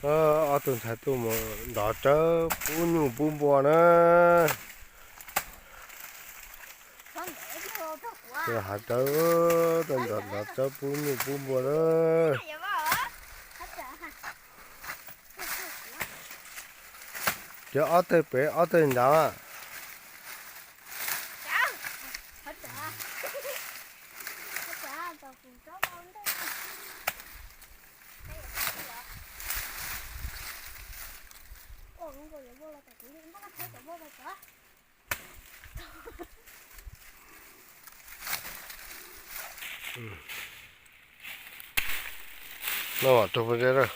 Ob tug ntxhais tuaj mus nrov tsawb pub nyuj pub npua na. Tuaj hav tsawb, tuaj nrov nrov tsawb pub nyuj pub npua na. Ces ob teg pem ob teg nrad. No, rau pem zeb lawm.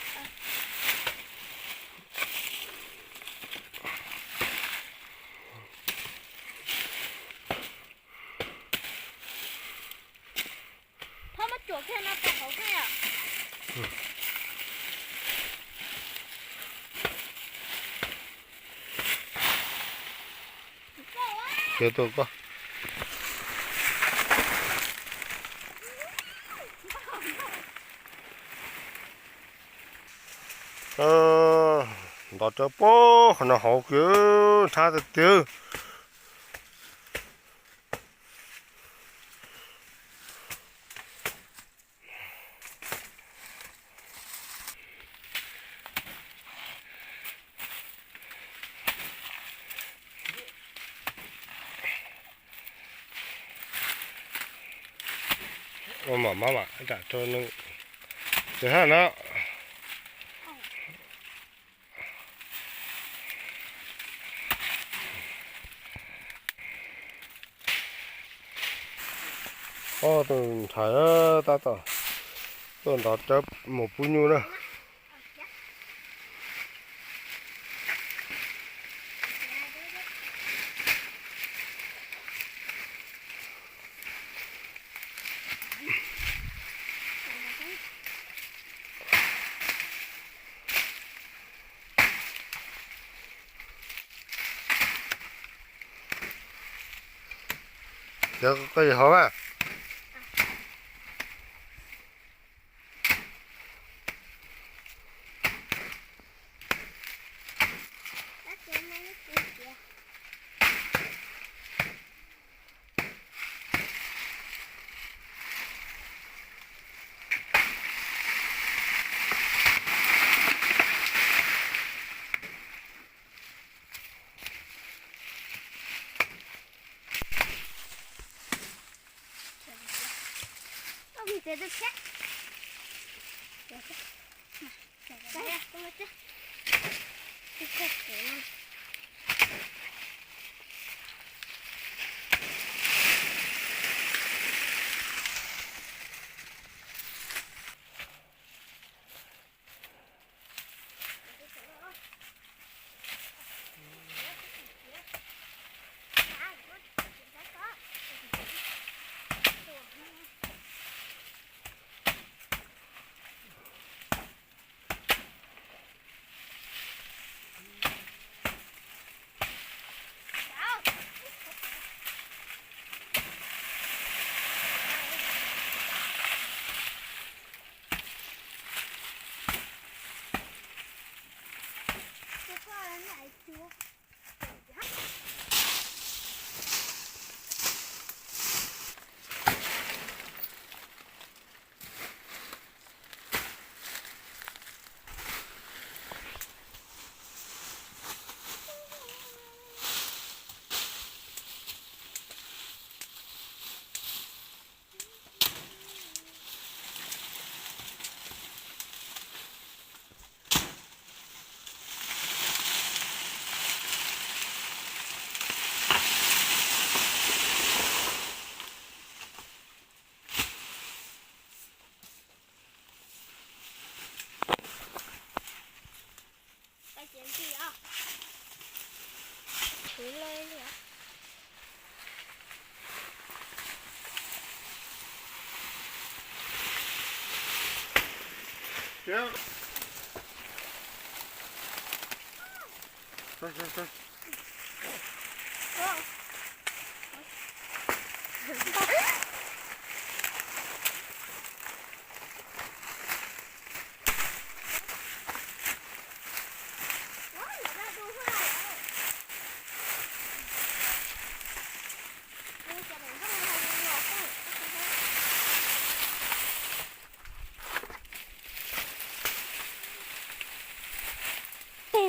Thaub muab cuam kiag no pom hauv kheej yom. Khiav tuaj koj. Nrov tsawb pub qhov no hauv kiag, nrhab tiag tiag. Ua mam mab mam ram rau nws, ces hab no. Ob tug ntxhais tab tom tuaj nrov tsawb mus pub nyuj na. Cov koj yog hov mas.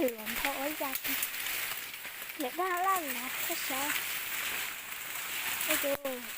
Twm los nthau ua yam, yam daj laj los koj saib. Ua tus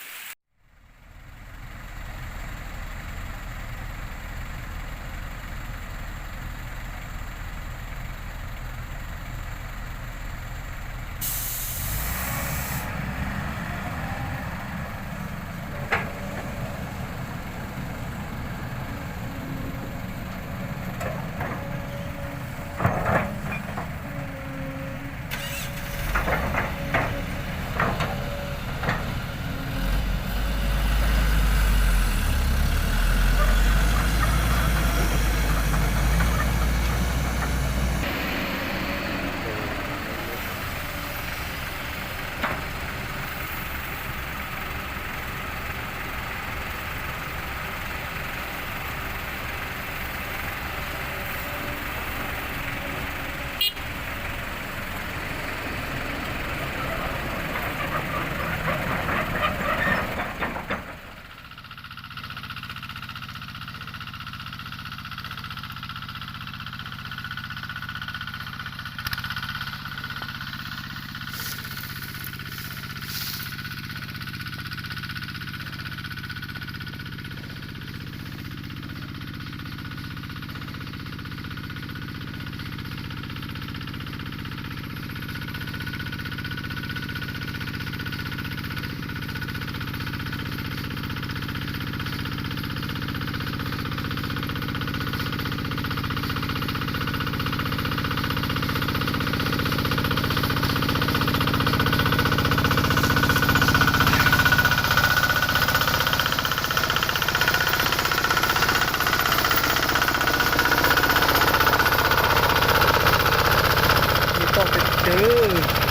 Toj twg twg.